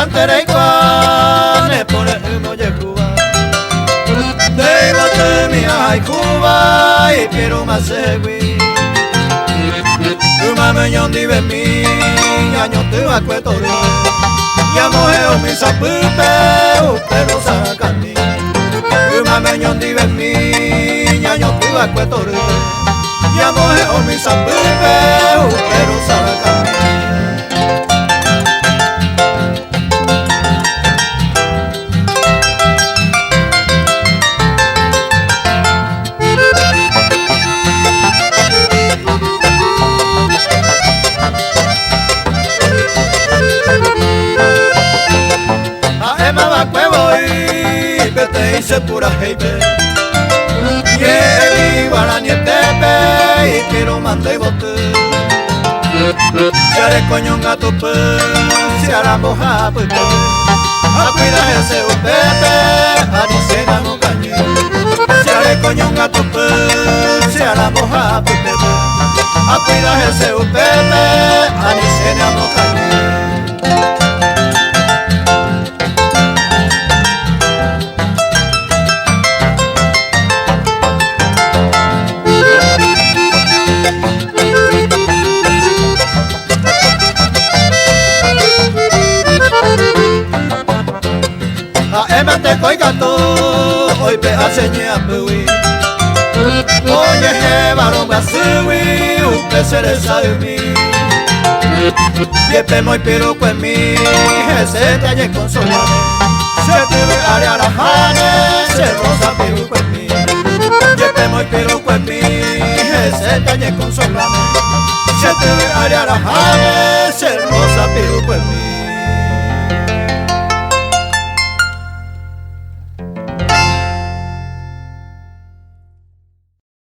Sapy'ánte reikuaa ne pore'ỹme ojehúva. Nde yvotymi ahayhúva ipirũma chégui. Yma meñondivemi ñañotỹva'ekue torýpe. Ñamohe umi sapýpe upe rosa rakãmi. Yma meñondivemi ñañotỹva'ekue torýpe. Ñamohe umi sapýpe upe rosa rakãmi. Ha'émava'ekue voi peteĩ che purahéipe Ñe'ẽmi guaranietépe ipirũmante yvoty Che areko ñongatupy che aramboha apytépe Akuida hese upépe anichéne amokañy Che areko ñongatupy che aramboha apytépe Akuida hese upépe anichéne amokañy. Ha'émanteko ikatu oipe'a che ñe'ãpýgui Oñehéva rombyasýgui upe che resaymi Jepe moipirukuemi hese añekonsoláne Che tyvy ári araháne che rosa pirukuemi Jepe moipirukuemi hese añekonsoláne Che tyvy ári araháne che rosa pirukuemi.